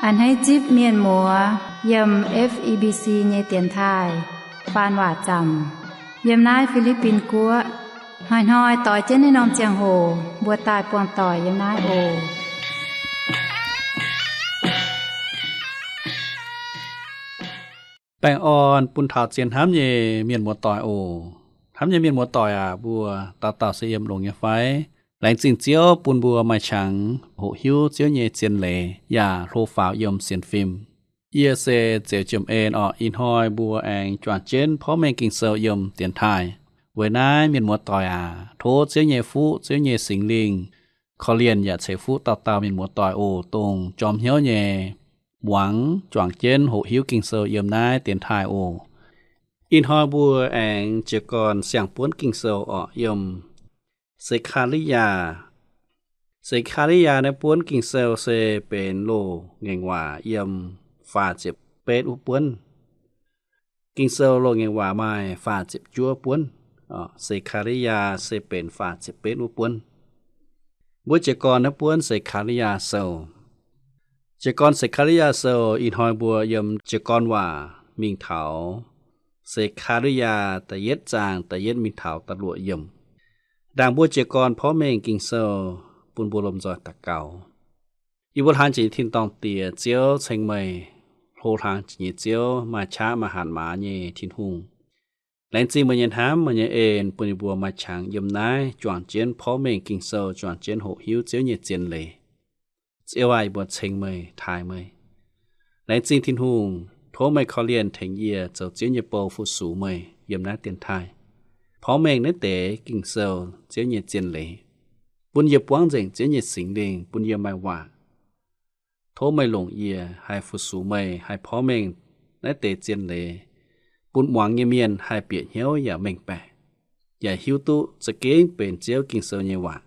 A'hneiv zipv mienh muoz yiem F E B C nyei dienx taaih faan waac zaamc yiem naaiv Fi^li^bin Guoqv. Hnoi-hnoi doix jienv naaiv norm ziangh hoc mbuo daaih buangh doic yiem naaiv oc. Baengh orn bun taux zien hnamv nyei mienh muoz-doic oc. Hnamv nyei mienh muoz-doic aac, mbuo dauh dauh se yiem longx nyei fai? Laengz zingh Ziouv bun mbuo maaih qangx hoqc hiuv Ziouv nyei zien leiz yaac hlo faaux yiem sienx fim. Yie se Zeux Jiem En orqc. Ih hnoi mbuo aengx juangc jienv porv mengh Ging-Sou yiem dienx taaih. Weic naaiv mienh muoz-doic aac, tov Ziouv nyei fuqv, Ziouv nyei Singx Lingh korv-lienh yaac ceix fuqv dauh dauh mienh muoz-doic oc, dongh jorm hnyouv nyei muangx juangc jienv hoqc hiuv Ging-Sou yiem naaiv dienx taaih oc. Ih hnoi mbuo aengx jiez gorn siang-buonv Ging-Sou orqc, yiem Se^kaa^li^yaa. Se^kaa^li^yaa naaiv buonv Ging-Sou se benx loz ngaengc waac yiem faah ziepc betv wuov buonv. Ging-Sou loz ngaengc waac maaih faah ziepc juov buonv. Se^kaa^li^yaa se benx faah ziepc betv wuov buonv. Mbuo jiez gorn naaiv buonv Se^kaa^li^yaa Sou. Jiez gorn Se^kaa^li^yaa Sou, ih hnoi mbuo yiem jiez gorn waac mingh taux Se^kaa^li^yaa da'yietv zaang da'yietv mingh taux da'luoqc yiemc. Ndaangc mbuo jiez gorn porv mengh Ging-Sou, bun mbuo lomh nzoih daux gaux. Yie mbuo hlang jiex nyei tin-dorngh Diex, Ziouv ceng meih, hlo hlang jiex nyei Ziouv, maaih qaqv maaih hatc maaz nyei Tin-Hungh. Laengz zingh meih nyei hnamv, meih nyei en, bun yie mbuo maaih qangx yiem naaiv juangc jienv porv mengh Ging-Sou, juangc jienv hoqc hiuv Ziouv nyei zien leiz. Ziouv aac, yie mbuo ceng meih, taaih meih. Laengz zingh Tin-Hungh, tov meih korv-lienh tengx yie zoux Ziouv nyei bou fu-sux meih yiem naaiv dienx taaih. Porv mengh naaiv deix Ging-Sou, Ziouv nyei zien leiz, bun yie buangv nzengc Ziouv nyei Singx Lingh bun yie maaih waac. Tov meih longc yie haih fu-sux meih, haih porv mengh naaiv deix zien leiz, bun muangx nyei mienh haih bieqc hnyouv yaac mengh baeqc, yaac hiuv duqv za'gengh benx Ziouv Ging-Sou nyei waac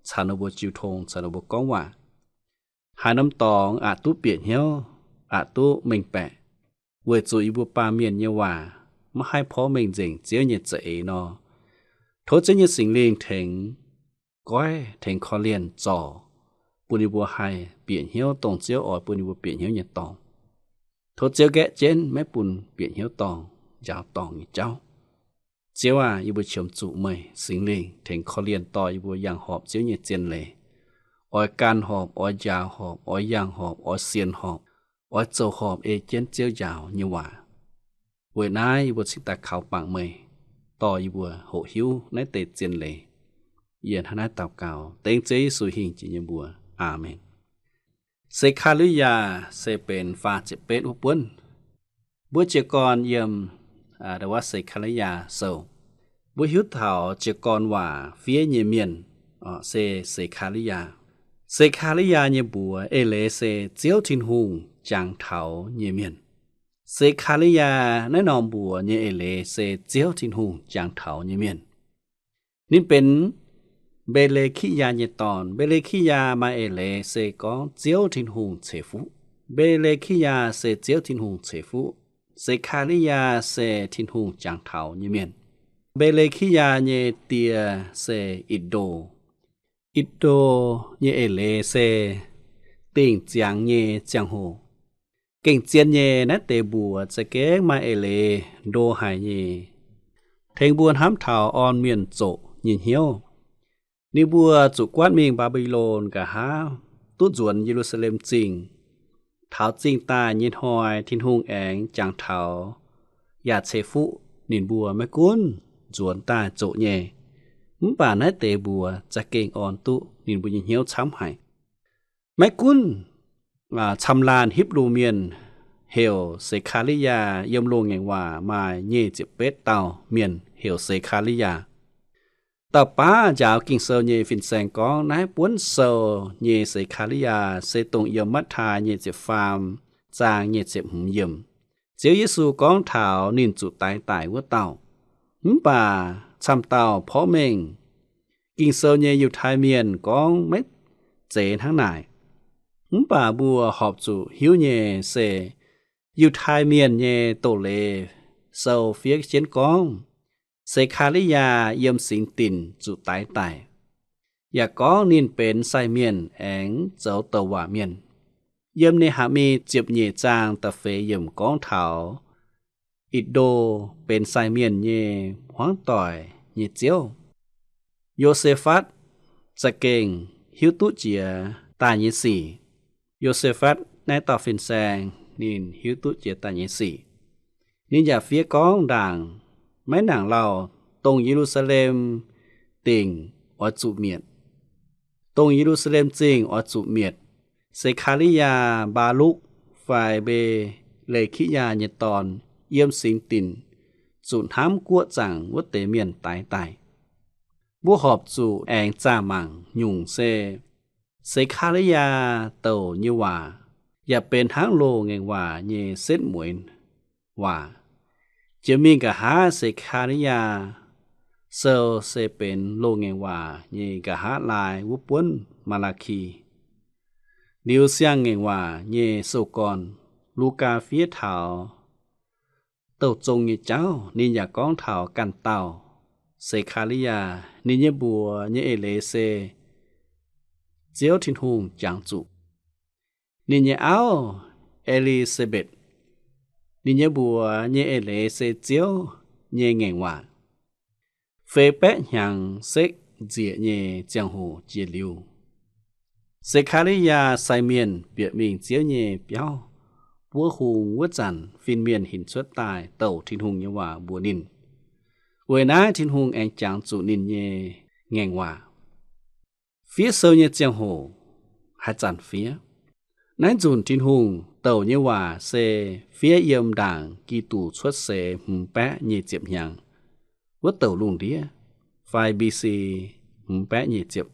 caux ninh mbuo jiu tong, caux ninh mbuo gorngv waac. Haaix norm dorngx aqc duqv bieqc hnyouv, aqc duqv mengh baeqc, weic zuqc yie mbuo baamh mienh nyei waac maiv haih porv mengh nzengc Ziouv nyei za'eix nor. Tov Ziouv nyei Singx Lingh tengx goiv, tengx korv-lienh zorc, bun yie mbuo haih bieqc hnyouv dongh Ziouv oix bun yie mbuo bieqc hnyouv nyei dorngx. Tov Ziouv nqaeqv jienv maiv bun bieqc hnyouv dorngx, njaaux dorngc nyei jauv. Ziouv aac, yie mbuo qiemx zuqc meih Singx Lingh tengx korv-lienh dorh yie mbuo yangh horpc Ziouv nyei zien leiz, oix gan horpc, oix njaaux horpc, oix yangh horpc, oix sienx horpc, oix zoux horpc ei jienv Ziouv njaaux nyei waac. Weic naaiv yie mbuo cingx daaih kaux bangc meih, dorh yie mbuo hoqc hiuv naaiv deix zien leiz. Yie hnangv naaiv daux gaux dengv Ziouv Yesu hingh jiex nyei mbuox. Aamen. Se^kaa^li^yaa se benx faah ziepc betv wuov buonv. Mbuo jiez gorn yiem Se^kaa^li^yaa Sou, mbuo hiuv taux jiez gorn waac fiev nyei mienh se Se^kaa^li^yaa. Se^kaa^li^yaa nyei mbuox eix leiz se Ziouv Tin-Hungh jangx taux nyei mienh. Se^kaa^li^yaa naaiv norm mbuox nyei eix leiz se Ziouv Tin-Hungh jangx taux nyei mienh. Ninh benx Mbe^le^ki^yaa nyei dorn. Mbe^le^ki^yaa maaih eix leiz se gorngv Ziouv Tin-Hungh ceix fuqv. Mbe^le^ki^yaa se Ziouv Tin-Hungh ceix fuqv. Se^kaa^li^yaa se Tin-Hungh jangx taux nyei mienh. Mbe^le^ki^yaa nyei die se Itc^ndo. Itc^ndo nyei eix leiz se dingh ziangx nyei ziangh hoc. Gengh zien nyei naaiv deix mbuox za'gengh maaih eix leiz ndo haic nyei, tengx mbuo hnamv taux orn mienh zoqc nyei hnyouv. Ninh mbuo zuqc guaatv mingh Mbaa^mbi^lon nqa'haav duqv nzuonx Ye^lu^saa^lem Zingh. Taux zingh daaih nyei hnoi Tin-Hungh aengx jangx taux yaac ceix fuqv ninh mbuo maiv gunv nzuonx daaih zoqc nyei. Mv baac naaiv deix mbuox za'gengh orn duqv ninh mbuo nyei hnyouv camv haic. Maiv gunv camv laanh Hipv^lu Mienh heuc Se^kaa^li^yaa yiem loz-ngaengc waac maaih nyic ziepc betv dauh mienh heuc Se^kaa^li^yaa. Dauh baav njaaux Ging-Sou nyei fin-saeng gorngv naaiv buonv sou nyei Se^kaa^li^yaa se dongh yiem Matv^tai nyic ziepc faam zaang nyic ziepc hmz yiemc. Ziouv Yesu gorngv taux ninh zuqc daix daic wuov dauh. Mv baac camv dauh porv mengh Ging-Sou nyei Yiutai Mienh gorngv maiv zeiz hnangv naaic. Mv baac mbuo horpc zuqc hiuv nyei se Yiutai Mienh nyei doz-leiz sou fiev jienv gorngv Se^kaa^li^yaa yiem singx dinc zuqc daix daic, yaac gorngv ninh benx sai mienh aengx zoux douc waac mienh. Yiem Ne^haa^mi ziepc nyeic zaang da'feix yiemc gorngv taux Ih^ndo benx sai mienh nyei hmuangv doic nyei ziouv, Yo^se^fatv za'gengh hiuv duqv jiex daaih nyei sic. Yo^se^fatv naaiv dauh fin-saeng ninh hiuv duqv jiex daaih nyei sic. Ninh yaac fiev gorngv ndaangc, maiv nangc lauh, dongh Ye^lu^saa^lem Dingc oix zuqc mietc. Dongh Ye^lu^saa^lem Zingh oix zuqc mietc, Se^kaa^li^yaa, Mbaa^lukv fai Mbe^le^ki^yaa nyei dorn yiem singx dinc zuqc hnamv guoqv zaangc wuov deix mienh daix daaih. Mbuo horpc zuqc aengx zaah mangc nyungc se Se^kaa^li^yaa douc nyei waac yaac benx hnangv loz-ngaengc waac nyei setv mueiz waac. Jiex mingh nqa'haav Se^kaa^li^yaa Sou se benx loz-ngaengc waac nyei nqa'haav lai wuov buonv Maa^laa^ki. Liuz siang-ngaengc waac nyei sou-gorn, Lugaa fiev taux douh zong nyei jauv, ninh yaac gorngv taux ganh dauh Se^kaa^li^yaa, ninh nyei mbuox nyei eix leiz se Ziouv Tin-Hungh jangx zuqc. Ninh nyei auv, E^li^saa^mbetc, ninh nyei mbuox nyei eix leiz se Ziouv nyei ngaengc waac. Feix baeqv hnyangx sekv nzieqc nyei ziangh hoc jiex liuz, Se^kaa^li^yaa sai mienh bieqc mingh Ziouv nyei biauv buov hung wuov zanc, fin-mienh hinc cuotv daaih douc Tin-Hungh nyei waac mbuox ninh. Weic naaiv Tin-Hungh aengx jangx zuqc ninh nyei ngaengc waac. Fiev sou nyei ziangh hoc haaix zanc fiev? Naaiv nzunc Tin-Hungh douc nyei waac se fiev yiem ndaangc Giduc cuotv seix hmz baeqv nyic ziepc hnyangx wuov douc lungh ndiev, fai B C hmz baeqv nyic ziepc.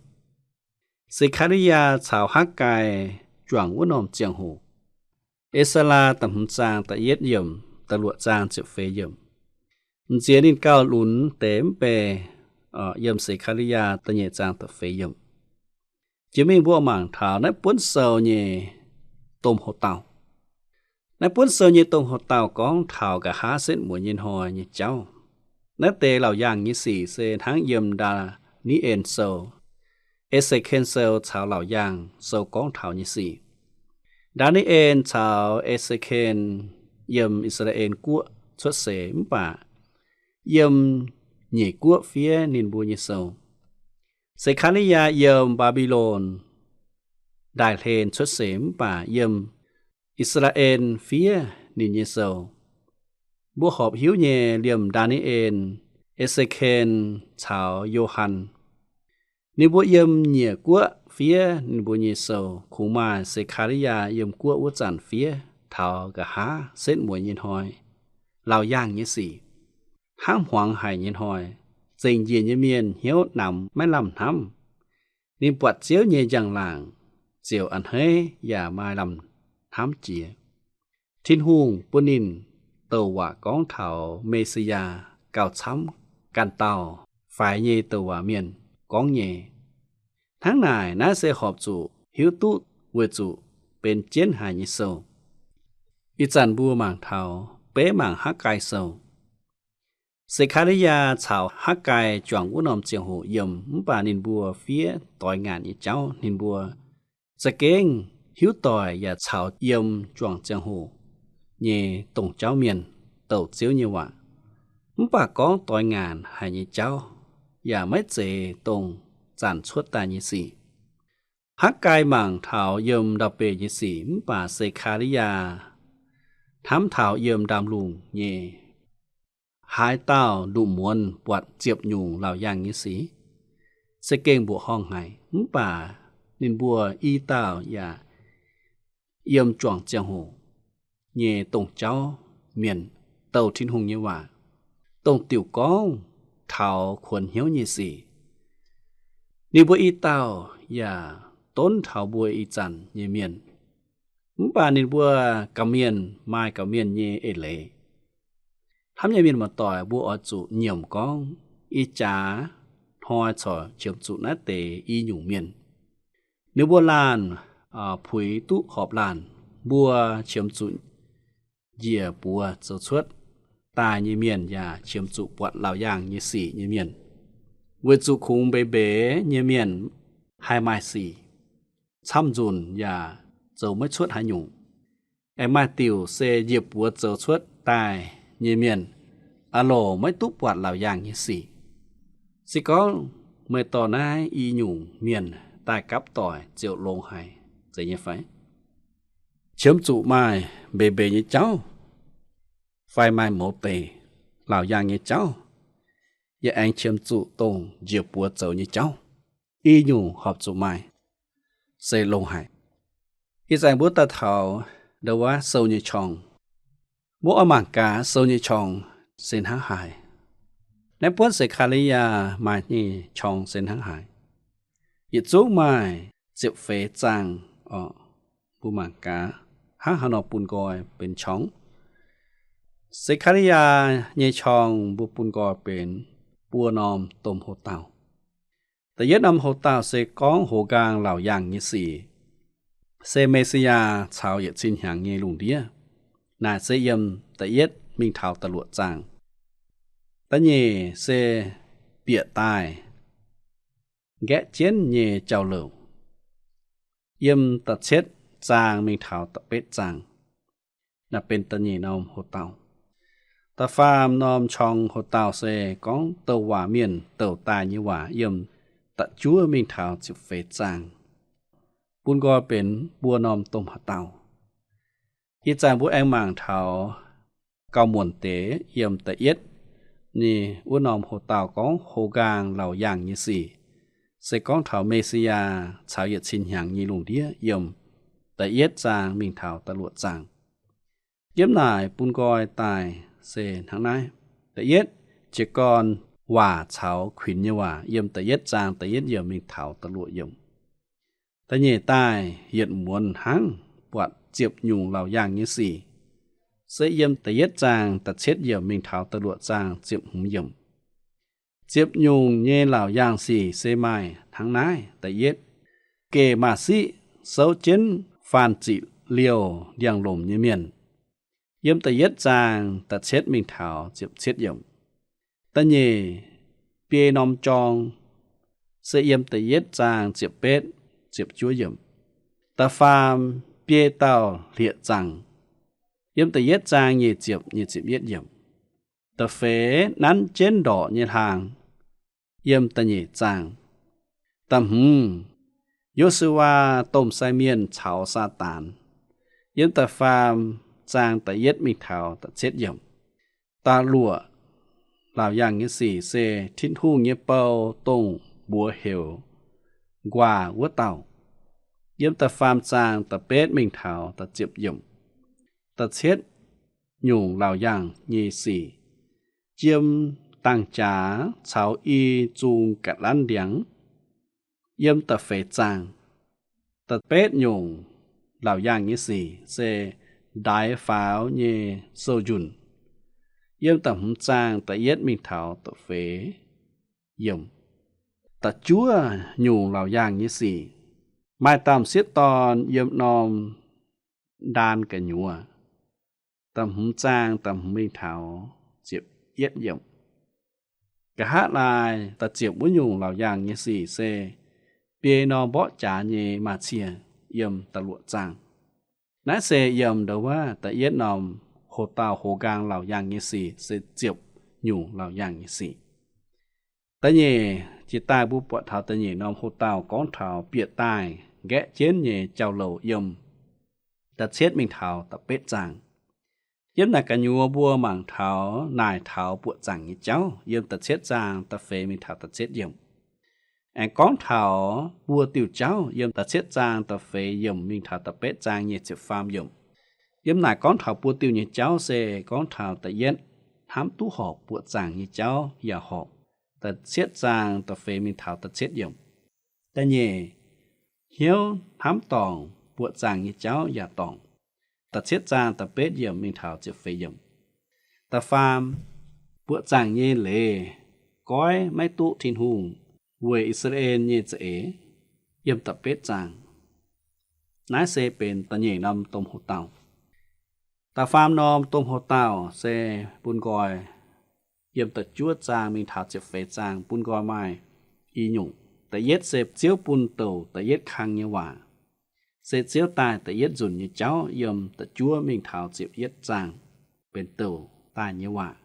Se^kaa^li^yaa caux Hakv^gai juangc wuov norm ziangh hoc. E^saa^laa da'hmz zaang da'yietv yiemc, da'luoqc zaang ziepc feix yiemc. M'nziex ninh gauh lunx deix mv bei, yiem Se^kaa^li^yaa da'nyeic zaang da'feix yiemc. Jiex mingh mbuo mangc taux naaiv buonv sou nyei domh houx-dauh. Naaiv buonv sou nyei domh houx-dauh gorngv taux nqa'haav setv mueiz nyei hnoi nyei jauv. Naaiv deix laauc yaangh nyei sic se hnangv yiem Ndaa^ni^en Sou, E^se^ken Sou caux Laauc Yaangh Sou gorngv taux nyei sic. Ndaa^ni^en caux E^se^ken yiem I^saa^laa^en Guoqv cuotv seix mv baac yiem nyic guoqv fiev ninh mbuo nyei sou. Se^kaa^li^yaa yiem Mbaa^mbi^lon ndaaih hlen cuotv seix mv baac yiem I^saa^laa^en fiev ninh nyei sou. Mbuo horpc hiuv nyei liemh Ndaa^ni^en, E^se^ken caux Yo^han, ninh mbuo yiem nyiec guoqv fiev ninh mbuo nyei sou. Kungx maaih Se^kaa^li^yaa yiem guoqv wuov zanc fiev taux nqa'haav setv mueiz nyei hnoi, laauc yaangh nyei sic, hnangv hmuangx haic nyei hnoi, zengc njiec nyei mienh hnyouv namx maiv lamh hnamv. Ninh buatc Ziouv nyei njang-laangc ziouc a'hneiv yaac maaih lamh hnamv jiex. Tin-Hungh bun ninh douc waac gorngv taux Me^si^yaa gauh camv ganh dauh faix nyei douc waac mienh gorngv nyei. Hnangv naaic, naaiv se horpc zuqc hiuv duqv weic zuqc benx jienv haic nyei sou. Ih zanc mbuo mangc taux beiv mangc Hakv^gai Sou. Se^kaa^li^yaa caux Hakv^gai juangc wuov norm ziangh hoc yiem, mv baac ninh mbuo fiev doix ngaanc nyei jauv. Ninh mbuo za'gengh hiuv doic yaac caux yiem juangc ziangh hoc nyei dongh jauv mienh douc Ziouv nyei waac, mv baac gorngv doix ngaanc haic nyei jauv, yaac maiv zeiz dongh zanc cuotv daaih nyei sic. Hakv^gai mangc taux yiem ndau-beih nyei sic, mv baac Se^kaa^li^yaa hnamv taux yiem ndaamv-lungh nyei haaix dauh nduqc muonz buatc ziepc nyungc laauc yaangh nyei sic. Se gengh mbuoqc horngh haic, mv baac ninh mbuo i dauh yaac yiem juangc ziangh hoc nyei dongh jauv mienh douc Tin-Hungh nyei waac, dongh diuc gorngv taux kuonx hnyouv nyei sic. Ninh mbuo i dauh yaac donv taux mbuo ih zanc nyei mienh. Mv baac ninh mbuo gorqv-mienh maaih gorqv-mienh nyei eix leiz. Hnamv nyei mienh muoz-doic, mbuo oix zuqc nyiemc gorngv ih jaax hnoi corc qiemx zuqc naaiv deix i nyungc mienh. Ninh mbuo laanh puix duqv horpc laanh, mbuo qiemx zuqc njiec buoz zoux cuotv daaih nyei mienh yaac qiemx zuqc buatc laauc yaangh nyei sic nyei mienh, weic zuqc kungx mbeix mbeix nyei mienh haih maaih sic, camv nzunc yaac zoux maiv cuotv haaix nyungc. Aengx maaih diuc se njiec buoz zoux cuotv daaih nyei mienh, aah loc maiv duqv buatc laauc yaangh nyei sic. Se gorngv meih dorh naaiv i nyungc mienh daaih gapv doic ziouc longx haic, zeiz nyei fai? Qiemx zuqc maaih mbeix mbeix nyei jauv fai maaih mouz deix laauc yaangh nyei jauv, yaac aengx qiemx zuqc dongh njiec buoz zoux nyei jauv. I nyungc horpc zuqc maaih se longx haic. Ih zanc mbuo daaih taux ndau wuov sou nyei qorng. Mbuo oix mangc gaax sou nyei qorng se hnangv haaix. Naaiv buonv Sekc^kaa^li^yaa maaih nyei qorng se hnangv haaix. Yietc zungv maaih ziepc feix zaang oc. Mbuo mangc gaax hnangv haaix nor bun nqoi benx qorng. Sekc^kaa^li^yaa nyei qorng mbuo bun nqoi benx buo norm domh houx-dauh. Da'yietv norm houx-dauh se gorngv hoz nqaang laauc yaangh nyei sic, se Me^si^yaa caux yietc cin hnyangx nyei lungh ndiev. Naaic se yiem da'yietv mingh taux da'luoqc zaang. Da'nyeic se bieqc daaih nqaeqv jienv nyei jauv-louc, yiem da'cietv zaang mingh taux da'betv zaang. Naaiv benx da'nyeic norm houx-dauh. Da'faam norm qorng houx-dauh se gorngv douc waac mienh douc daaih nyei waac, yiem da'juov mingh taux ziepc feix zaang. Bun nqoi benx buo norm domh houx-dauh. Ih zanc mbuo aengx mangc taux gauh muonc deix yiem da'yietv nyei wuov norm houx-dauh gorngv hoz nqaang laauc yaangh nyei sic, se gorngv taux Me^si^yaa caux yietc cin hnyangx nyei lungh ndiev yiem da'yietv zaang mingh taux da'luoqc zaang. Yiem naaic bun nqoi daaih se hnangv naaiv. Da'yietv, jiez gorn waac caux kuinx nyei waac, yiem da'yietv zaang da'yietv yiemc mingh taux da'luoqc yiemc. Da'nyeic daaih yietc muonz hnangv buatc ziepc nyungc laauc yaangh nyei sic, se yiem da'yietv zaang da'cietv yiemc mingh taux da'luoqc zaang ziepc hmz yiemc. Ziepc nyungc nyei laauc yaangh sic se maaih hnangv naaiv. Da'yietv, geh maaih siqv souv jienv faanh ziqc liouh ndiangx-lomc nyei mienh, yiem da'yietv zaang da'cietv mingh taux ziepc cietv yiemc. Da'nyeic, biei norm jorng, se yiem da'yietv zaang ziepc betv, ziepc juov yiemc. Da'faam, biei dauh hlieqv-zaangc, yiem da'yietv zaang nyic ziepc, nyic ziepc yietv yiemc. Da'feix, nanv jienv ndorqc nyei hlaang, yiem da'nyeic zaang. Da'hmz, Yo^su^waa domh sai mienh caux Saadaan, yiem da'faam zaang da'yietv mingh taux da'cietv yiemc. Da'luoqc laauc yaangh nyei sic se Tin-Hungh nyei bou, dongh mbuox heuc Nquaah wuov dauh, yiem da'faam zaang da'betv mingh taux da'ziepc yiemc. Da'cietv nyungc laauc yaangh nyei sic, jiem dangh jaax caux i zung gatc lanv ndiangx, yiem da'feix zaang. Da'betv nyungc laauc yaangh nyei sic se ndaix faaux nyei sou-njunh, yiem da'hmz zaang da'yietv mingh taux da'feix yiemc. Da'juov nyungc laauc yaangh nyei sic, maaih dauh m'sieqv dorn yiem norm ndaan gu'nyuoz, da'hmz zaang da'hmz mingh taux ziepc yietv yiemc. Nqa'haav laai da'ziepc wuov nyungc laauc yaangh nyei sic se biei norm mborqv jaax nyei maaz-cie, yiem da'luoqc zaang. Naaiv se yiem ndau wuov da'yietv norm hoc-dauh hoc nqaang laauc yaangh nyei sic se ziepc nyungc laauc yaangh nyei sic. Da'nyeic jiex daaih mbuo buatc taux da'nyeic norm hoc-dauh gorngv taux bieqc daaih nqaeqv jienv nyei jauv-louc yiem da'cietv mingh taux da'betv zaang. Yiem naaic gu'nyuoz mbuo mangc taux naaic taux buoqc zaangc nyei jauv yiem da'cietv zaang da'feix mingh taux da'cietv yiemc. Aengx gorngv taux buo diuh jauv yiem da'cietv zaang da'feix yiemc mingh taux da'betv zaang nyei ziepc faam yiemc. Yiem naaic gorngv taux buo diuh nyei jauv se gorngv taux da'yietv hnamv duqv horpc buoqc zaangc nyei jauv yaac horpc, da'cietv zaang da'feix mingh taux da'cietv yiemc. Da'nyeic hnyouv hnamv dorngc buoqc zaangc nyei jauv yaac dorngc, da'cietv zaang da'betv yiemc mingh taux ziepc feix yiemc. Da'faam, buoqc zaangc nyei leiz goiv maiv duqv Tin-Hungh weic I^saa^laa^en nyei za'eix, yiem da'betv zaang. Naaiv se benx da'nyeic norm domh hoc-dauh. Da'faam norm domh hoc-dauh se bun nqoi yiem da'juov zaang mingh taux ziepc feix zaang bun nqoi maaih i nyungc. Da'yietv se Ziouv bun douc da'yietv kang nyei waac. se Ziouv daaih da'yietv nzunc nyei jauv yiem da'juov mingh taux ziepc yietv zaang benx douc daaih nyei waac.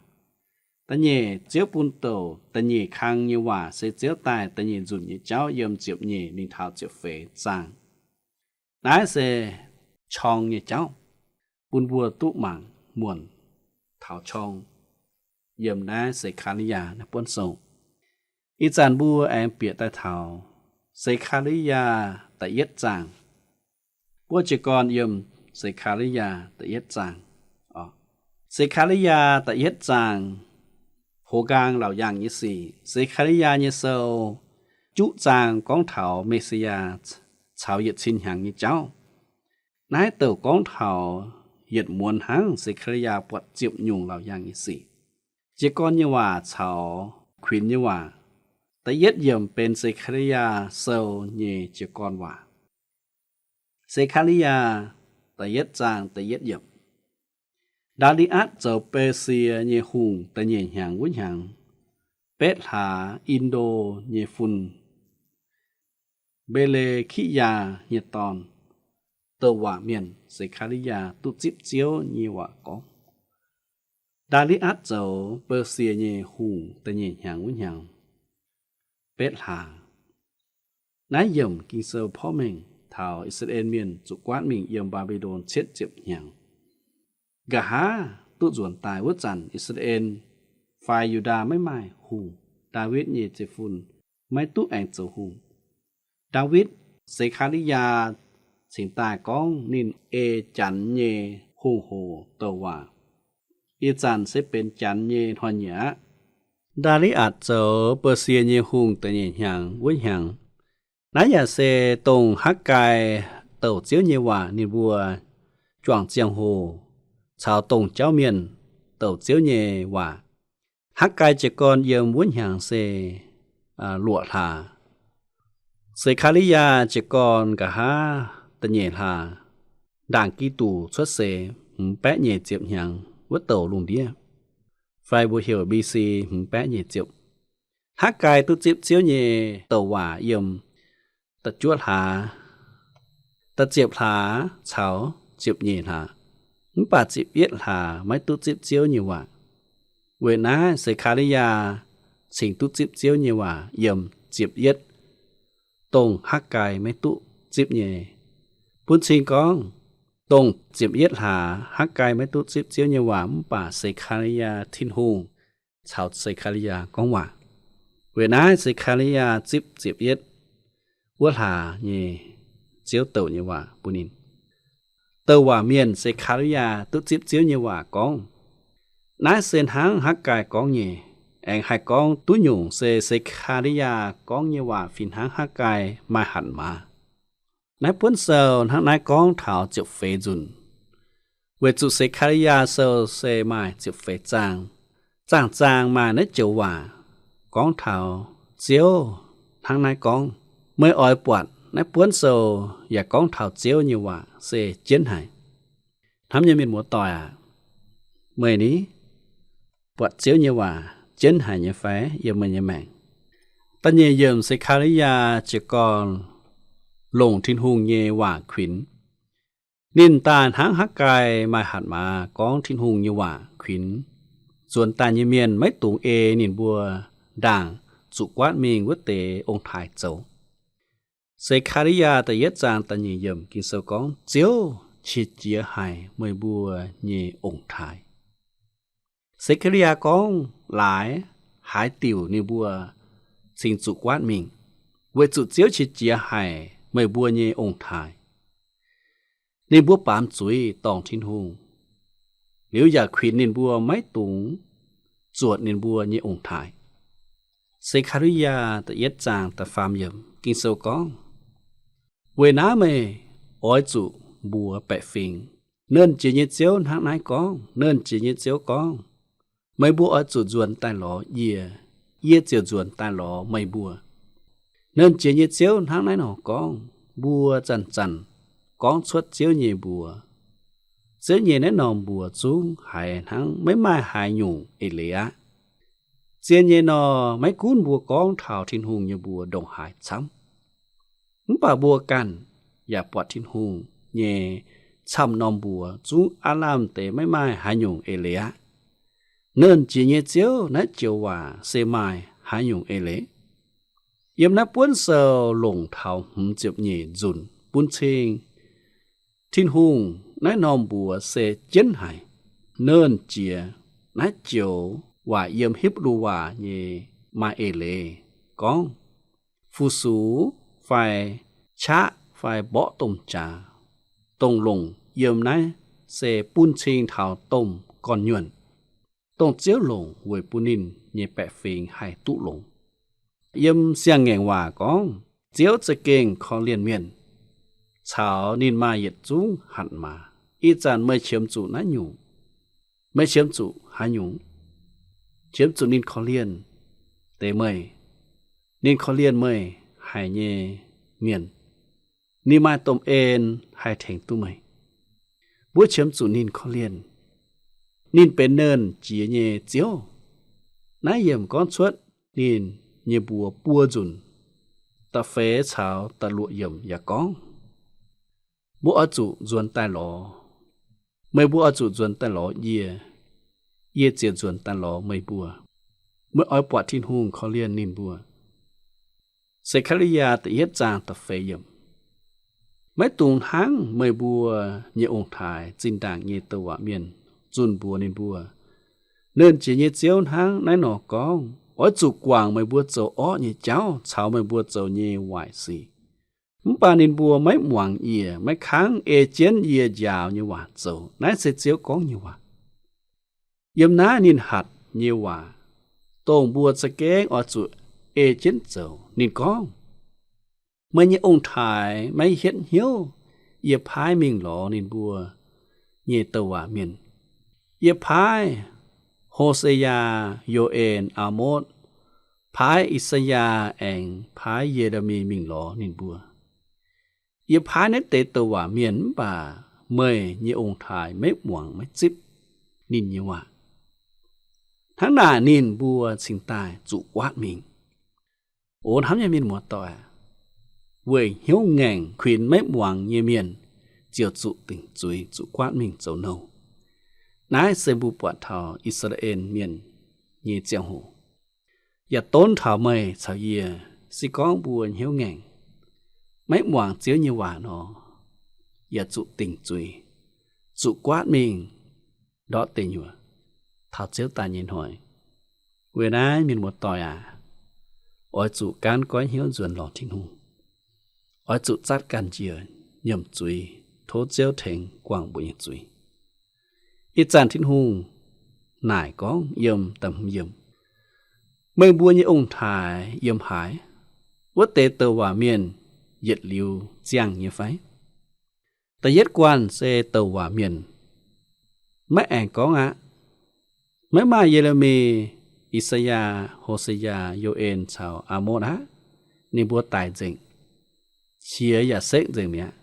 Da'nyeic Ziouv bun douc da'nyeic kang nyei waac se Ziouv daaih da'nyeic nzunc nyei jauv yiem ziepc nyeic mingh taux ziepc feix zaang. Naaiv se qorng nyei jauv, bun mbuo duqv mangc muonc taux qorng yiem naaiv Se^kaa^li^yaa naaiv buonv sou. Ih zanc mbuo aengx bieqc daaih taux Se^kaa^li^yaa da'yietv zaang. Mbuo jiez gorn yiem Se^kaa^li^yaa da'yietv zaang. Se^kaa^li^yaa da'yietv zaang, hoz nqaang laauc yaangh nyei sic. Se^kaa^li^yaa nyei sou juqv zaang gorngv taux Me^si^yaa caux yietc cin hnyangx nyei jauv. Naaiv douc gorngv taux yietc muonz hnangv Se^kaa^li^yaa buatc ziepc nyungc laauc yaangh nyei sic. Jiez gorn nyei waac caux kuinx nyei waac. Da'yietv yiemc benx Se^kaa^li^yaa sou nyei jiez gorn waac. Se^kaa^li^yaa da'yietv zaang da'yietv yiemc. Ndaa^li^atc zoux Besie nyei hungh da'nyeic hnyangx wuov hnyangx, betv hlaax In^ndo nyei fun, Mbe^le^ki^yaa nyei dorn, douc waac mienh Se^kaa^li^yaa duqv zipv Ziouv nyei waac gorngv. Ndaa^li^atc zoux Besie nyei hungh da'nyeic hnyangx wuov hnyangx, betv hlaax. Naaiv yiemc Ging-Sou porv mengh taux I^saa^laa^en Mienh zuqc guaatv mingh yiem Mbaa^mbi^lon cietv ziepc hnyangx. Nqa'haav duqv nzuonx daaih wuov zanc, I^saa^laa^en fai Yu^ndaa maiv maaih hungh. Ndaawitv nyei zeiv-fun maiv duqv aengx zoux hungh. Ndaawitv, Se^kaa^li^yaa cingx daaih gorngv ninh ei Janx nyei hungh hoc douc waac. Ih zanc se benx Janx nyei hnoi-nyieqc aqv. Ndaa^li^atc zoux Besie nyei hungh da'nyeic hnyangx wuov hnyangx. Naaiv yaac se dongh Hakv^gai douc Ziouv nyei waac ninh mbuo juangc ziangh hoc caux dongh jauv mienh douc Ziouv nyei waac. Hakv^gai jiez gorn yiem wuov hnyangx se luoqc hlaax. Se^kaa^li^yaa jiez gorn nqa'haav da'nyeic hlaax, ndaangc Giduc cuotv seix hmz baeqv nyeic ziepc hnyangx wuov douc lungh ndiev, fai mbuo heuc B C hmz baeqv nyeic ziepc. Hakv^gai duqv zipv Ziouv nyei douc waac yiem da'juov hlaax, da'ziepc hlaax caux ziepc nyeic hlaax. Mv baac ziepc yietv hlaax maiv duqv zipv Ziouv nyei waac. Weic naaiv Se^kaa^li^yaa cingx duqv zipv Ziouv nyei waac yiem ziepc yietv, dongh Hakv^gai maiv duqv zipv nyei. Bun cing gorngv, dongh ziepc yietv hlaax Hakv^gai maiv duqv zipv Ziouv nyei waac, mv baac Se^kaa^li^yaa, Tin-Hungh caux Se^kaa^li^yaa gorngv waac. Weic naaiv Se^kaa^li^yaa zipv ziepc yietv wuov hlaax nyei Ziouv douc nyei waac bun ninh. Douc waac mienh Se^kaa^li^yaa duqv zipv Ziouv nyei waac gorngv. Naaiv se hnangv Hakv^gai gorngv nyei, aengx haih gorngv duqv nyungc se Se^kaa^li^yaa gorngv nyei waac fih hnangv Hakv^gai maaih hatc maaz. Naaiv buonv sou hnangv naaiv gorngv taux ziepc feix nzunc. Weic zuqc Se^kaa^li^yaa sou se maaih ziepc feix zaang. Zaangh zaang maaih naaiv joux waac gorngv taux Ziouv hnangv naaiv gorngv. Meih oix buatc naaiv buonv sou yaac gorngv taux Ziouv nyei waac se jienv haic. Hnamv nyei mienh muoz-doic aac, meih ni buatc Ziouv nyei waac jienv haic nyei fai yiem meih nyei maengc? Da'nyeic yiemc Se^kaa^li^yaa jiez gorn longc Tin-Hungh nyei waac kuinx. Ninh daaih hnangv Hakv^gai maaih hatc maaz gorngv Tin-Hungh nyei waac kuinx nzuonx daaih nyei mienh maiv dungx ei ninh mbuo ndaangc zuqc guaatv mingh wuov deix ong-taaix zoux. Se^kaa^li^yaa da'yietv zaang da'nyeic yiemc Ging-Sou gorngv, Ziouv qiex jiez haic meih mbuo nyei ong-taaix. Se^kaa^li^yaa gorngv laaix haaix diuc ninh mbuo cingx zuqc guaatv mingh, weic zuqc Ziouv qiex jiez haic meih mbuo nyei ong-taaix. Ninh mbuo baamz zuiz dorngc Tin-Hungh, liuz yaac kuinx ninh mbuo maiv dungx zuotc ninh mbuo nyei ong-taaix. Se^kaa^li^yaa da'yietv zaang da'faam yiemc Ging-Sou gorngv, Weic naaiv meih oix zuqc mbuox baeqc fingx, Nernh Jiex nyei Ziouv hnangv naaiv gorngv, Nernh Jiex nyei Ziouv gorngv, Meih mbuo oix zuqc nzuonx daaih lorz yie, yie ziouc nzuonx daaih lorz meih mbuo. Nernh Jiex nyei Ziouv hnangv naaiv nor gorngv, mbuo zanc-zanc gorngv cuotv Ziouv nyei mbuox. Ziouv nyei naaiv norm mbuox zungv haiz hnangv maiv maaih haaix nyungc eix leiz aqv. Zien nyei nor, maiv gunv mbuo gorngv taux Tin-Hungh nyei mbuox ndongc haaix camv, mv baac mbuo ganh yaac buatc Tin-Hungh nyei camv norm mbuox zungv aav lamh deix maiv maaih haaix nyungc eix leiz aqv. Nernh Jiex nyei Ziouv naaiv joux waac se maaih haaix nyungc eix leiz? Yiem naaiv buonv sou longc taux hmz ziepc nyeic nzunc bun cing Tin-Hungh naaiv norm mbuox se jienv haic. Nernh Jiex naaiv joux waac yiem Hipv^lu waac nyei maaih eix leiz gorngv fu-sux fai qaqv fai mborqv domh jaax, dongh longc yiem naaiv se bun cing taux domh gorn-nyuonh, dongh Ziouv longc weic bun ninh nyei baeqc fingx haih duqv longx. Yiem Siang-Ngaengc Waac gorngv, Ziouv za'gengh korv-lienh mienh, caux ninh maaih yietc zungv hatc maaz. Ih zanc meih qiemx zuqc naaiv nyungc? Meih qiemx zuqc haaix nyungc? Qiemx zuqc ninh korv-lienh deix meih, ninh korv-lienh meih haic nyei mienh, ninh maaih domh en haih tengx duqv meih. Mbuo qiemx zuqc ninh korv-lienh. Ninh benx Nernh Jiex nyei Ziouv. Naaiv yiemc gorngv cuotv ninh nyei mbuox buo nzunc, da'feix caux da'luoqc yiemc yaac gorngv, mbuo oix zuqc nzuonx daaih lorz, meih mbuo oix zuqc nzuonx daaih lorz yie, yie ziouc nzuonx daaih lorz meih mbuo. Meih oix buatc Tin-Hungh korv-lienh ninh mbuo. Se^kaa^li^yaa da'yietv zaang da'feix yiemc. Maiv dungx hnangv meih mbuo nyei ong-taaix zinh ndaangc nyei douc waac mienh zunh mbuox ninh mbuo, Nernh Jiex nyei Ziouv hnangv naaiv nor gorngv, oix zuqc guangc meih mbuo zoux orqv nyei jauv caux meih mbuo zoux nyei waaic sic. Mv baac ninh mbuo maiv muangx yie, maiv kangv ei jienv yie njaaux nyei waac zoux. Naaiv se Ziouv gorngv nyei waac. Yiem naaiv ninh hatc nyei waac, dongh mbuo za'gengh oix zuqc ei jienv zoux. Ninh gorngv, meih nyei ong-taaix maiv hietv hnyouv yie paaiv mingh lorz ninh mbuo nyei douc waac mienh. Yie paaiv Ho^se^yaa, Yo^en, Aa^motv, paaiv I^saa^yaa aengx paaiv Ye^le^mi mingh lorz ninh mbuo. Yie paaiv naaiv deix douc waac mienh mv baac meih nyei ong-taaix maiv muangx maiv zipv ninh nyei waac. Hnangv naaic ninh mbuo cingx daaih zuqc guaatv mingh. O hnamv nyei mienh muoz-doic aac, weic hnyouv ngaengc kuinx maiv muangx nyei mienh ziouc zuqc dingc zuiz, zuqc guaatv mingh zoux nouh. Naaiv se mbuo buatc taux I^saa^laa^en Mienh nyei ziangh hoc, yaac donv taux meih caux yie. Se gorngv mbuo hnyouv ngaengc, maiv muangx Ziouv nyei waac nor, yaac zuqc dingc zuiz, zuqc guaatv mingh ndortv deic nyuoqc taux Ziouv daaih nyei hnoi. Weic naaiv mienh muoz-doic aac, oix zuqc gaanv goiv hnyouv nzuonx lorz Tin-Hungh. Oix zuqc zatv ganh njiec nyiemc zuiz, tov Ziouv tengx guangc mbuo nyei zuiz. Ih zanc Tin-Hungh naaic gorngv yiem da'hmz yiemc, meih mbuo nyei ong-taaix yiem haaix? Wuov deix douc waac mienh yietc liuz ziangh nyei fai? Da'yietv guanh se douc waac mienh maiv aengx gorngv aqv. Maiv maaih Ye^le^mi, I^saa^yaa, Ho^se^yaa, Yo^en caux Aa^motv aqv. Ninh mbuo daic nzengc, qiex yaac sekv nzengc mi'aqv.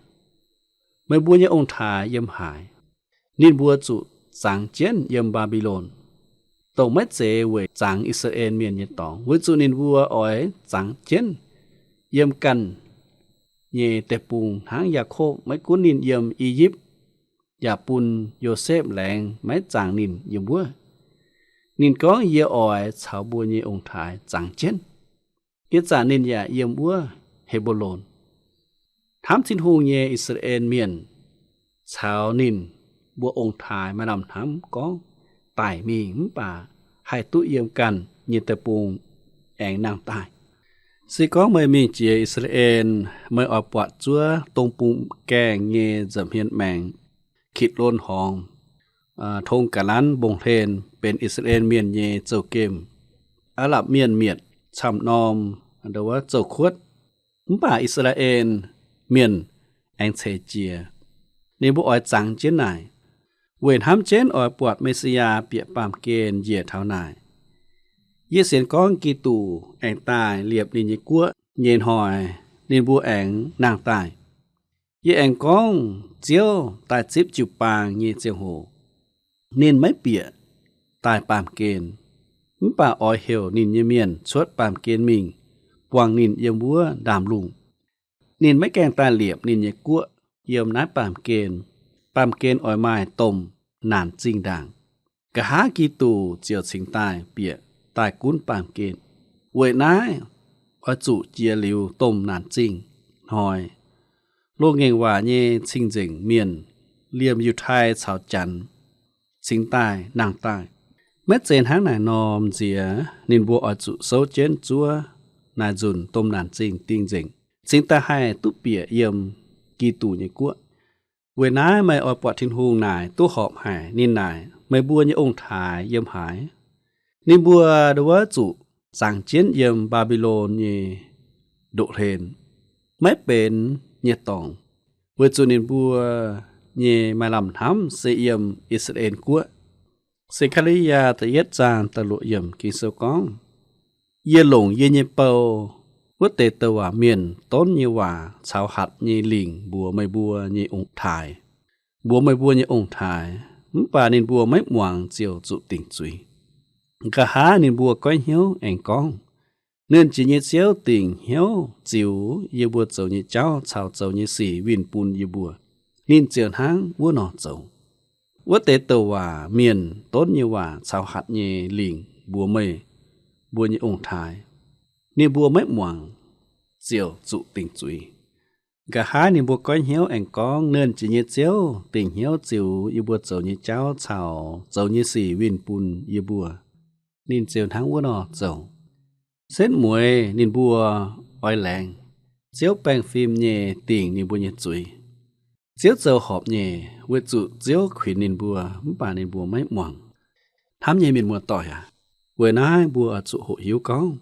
Meih mbuo nyei ong-taaix yiem haaix? Ninh mbuo zuqc zangx jienv yiem Mbaa^mbi^lon, dongh maiv zeiz weic zangx I^saa^laa^en Mienh nyei dorngx, weic zuqc ninh mbuo oix zangx jienv yiem ganh nyei deic-bung hnangv Yaakopv maiv gunv ninh yiem I^yipv, yaac bun Yosepv laengz maiv zangx ninh yiem wuov. Ninh gorngv, yie oix caux mbuo nyei ong-taaix zangx jienv. Ih zanc ninh yaac yiem wuov He^mbo^lon. Hnamv Tin-Hungh nyei I^saa^laa^en Mienh caux ninh mbuo ong-taaix maaih lamh hnamv gorngv daic mingh mv baac haih duqv yiem ganh nyei deic-bung aengx nangh daaih. Se gorngv meih mingh jiex I^saa^laa^en, meih oix buatc zuov dong bung gaengh nyei nza'hmien maengx, Kitc^lon Horngz, tong ga'lanv mbong hlen, benx I^saa^laa^en Mienh nyei zouv-gemh. Aa^lapc Mienh mietc camv-norm, ndo wuov, zouv-kuotv. Mv baac I^saa^laa^en Mienh aengx ceix jiez. Ninh mbuo oix zangx jienv naaic, weic hnamv jienv oix buatc Me^si^yaa bieqc baamh gen njiec taux naaic. Yie sienx gorngv Giduc aengx daaih liepc ninh nyei guoqv nyei hnoi, ninh mbuo aengx nangh daaih. Yie aengx gorngv Ziouv daaih zipv jiu-baang nyei ziangh hoc, ninh maiv bieqc daaih baamh gen, mv baac oix heuc ninh nyei mienh cuotv baamh gen mingh, buangh ninh yiem wuov ndaamv-lungh. Ninh maiv gaengh daaih liepc ninh nyei guoqv yiem naaiv baamh gen. Baamh gen oix maaih domh naanc zingh ndaangc. Nqa'haav Giduc ziouc cingx daaih bieqc daaih gunv baamh gen. Weic naaiv oix zuqc jiex liuz domh naanc zingh hnoi, loz-ngaengc waac nyei cing-nzengc mienh liemh Yiutai caux Janx cingx daaih nangh daaih. Maiv zeiz hnangv naaic nor m'nziex, ninh mbuo oix zuqc souv jienv zuov naaic nzunc domh naanc zingh dingh nzengc, cingx daaih haih duqv bieqc yiem Giduc nyei guoqv. Weic naaiv meih oix buatc Tin-Hungh naaic duqv horpc haic. Ninh naaic, meih mbuo nyei ong-taaix yiem haaix? Ninh mbuo nduov zuqc zangx jienv yiem Mbaa^mbi^lon nyei ndoqv-hlen, maiv benx nyei dorngx, weic zuqc ninh mbuo nyei maaih lamh hnamv se yiem I^saa^laa^en Guoqv. Se^kaa^li^yaa da'yietv zaang da'luoqc yiemc Ging-Sou gorngv, Yie longc yie nyei bou, wuov deix douc waac mienh donv nyei waac caux hatc nyei lingc mbuox meih mbuo nyei ong-taaix, mbuox meih mbuo nyei ong-taaix, mv baac ninh mbuo maiv muangx ziouc zuqc dingc zuiz. Nqa'haav ninh mbuo goiv hnyouv aengx gorngv, Nernh Jiex nyei Ziouv dingc hnyouv ziux yie mbuo zoux nyei jauv caux zoux nyei sic winh bun yie mbuo. Ninh ziouc hnangv wuov nor zoux. Wuov deix douc waac mienh donv nyei waac caux hatc nyei lingc mbuox meih mbuo nyei ong-taaix, ninh mbuo maiv muangx ziouc zuqc dingc zuiz. Nqa'haav ninh mbuo goiv hnyouv aengx gorngv, Nernh Jiex nyei Ziouv dingc hnyouv ziux yie mbuo zoux nyei jauv caux zoux nyei sic winh bun yie mbuo. Ninh ziouc hnangv wuov nor zoux. Setv mueiz ninh mbuo oix laengz Ziouv baengh fim nyei dingc ninh mbuo nyei zuiz. Ziouv zoux horpc nyei, weic zuqc Ziouv kuinx ninh mbuo, mv baac ninh mbuo maiv muangx. Hnamv nyei mienh muoz-doic aac, weic naaiv mbuo oix zuqc hoqc hiuv gorngv,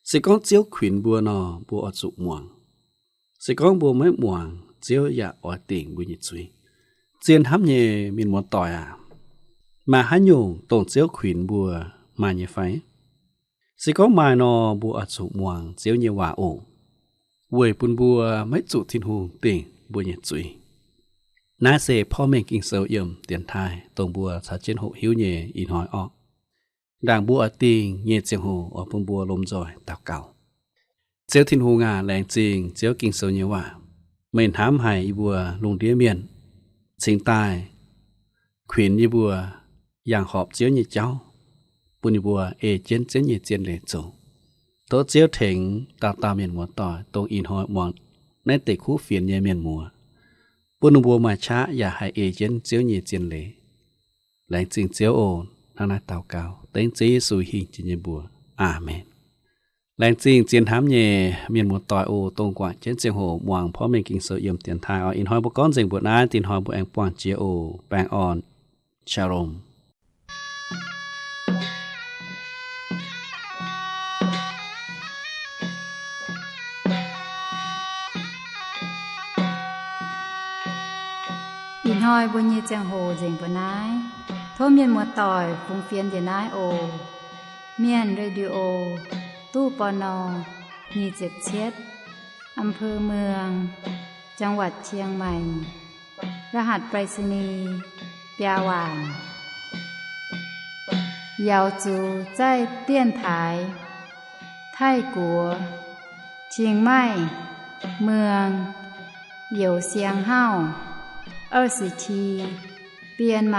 se gorngv Ziouv kuinx mbuo nor, mbuo oix zuqc muangx. Se gorngv mbuo maiv muangx, Ziouv yaac oix dingc mbuo nyei zuiz. Zien hnamv nyei mienh muoz-doic aac, maaih haaix nyungc dongh Ziouv kuinx mbuo maaih nyei fai? Se gorngv maaih nor, mbuo oix zuqc muangx Ziouv nyei waac oc, weic bun mbuo maiv zuqc Tin-Hungh dingc mbuo nyei zuiz. Naaiv se Porv Mengh Ging-Sou yiem dienx taaih dongh mbuo caux jienv hoqc hiuv nyei ih hnoi orqc. Ndaangc mbuo oix dingh nyei ziangh hoc oix bun mbuo lomh nzoih daux gaux. Ziouv Tin-Hungh aac, laengz zingh Ziouv Ging-Sou nyei waac. Meih hnamv haic yie mbuo lungh ndiev mienh, cingx daaih kuinx yie mbuo yangh horpc Ziouv nyei jauv, bun yie mbuo ei jienv Ziouv nyei zien leiz zoux. Tov Ziouv tengx dauh dauh mienh muoz-doic dongh ih hnoi muangx naaiv deix kuv fienx nyei mienh muoz, bun ninh mbuo maaih qaqv yaac haih ei jienv Ziouv nyei zien leiz. Laengz zingh Ziouv oc. Hnangv naaiv daux gaux dengv Ziouv Yesu hingh jiex nyei mbuox. Aamen. Laengz zingh zien hnamv nyei mienh muoz-doic oc, dongh guangc jienv ziangh hoc muangx Porv Mengh Ging-Sou yiem dienx taaih oc. Ih hnoi mbuo gorngv nzengc mbuoqc naaiv, dinh hnoi mbuo aengx buangh jiex oc. Baengh orn. Shalom. Ih hnoi mbuo nyei ziangh hoc nzengc mbuoqc naaiv. Tov mienh muoz-doic fungx fienx njiec naaiv oc. Mienh Radio, ตู้ ปณ. nyic ziepc cietv, อำเภอเมือง จังหวัดเชียงใหม่ รหัสไปรษณีย์ biaa waanc. 瑶族在电台 Taiv-Guoqv, Chiang Mai, เมือง Youh Siang Hauv, 二十七, 编码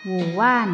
Wu Waanv.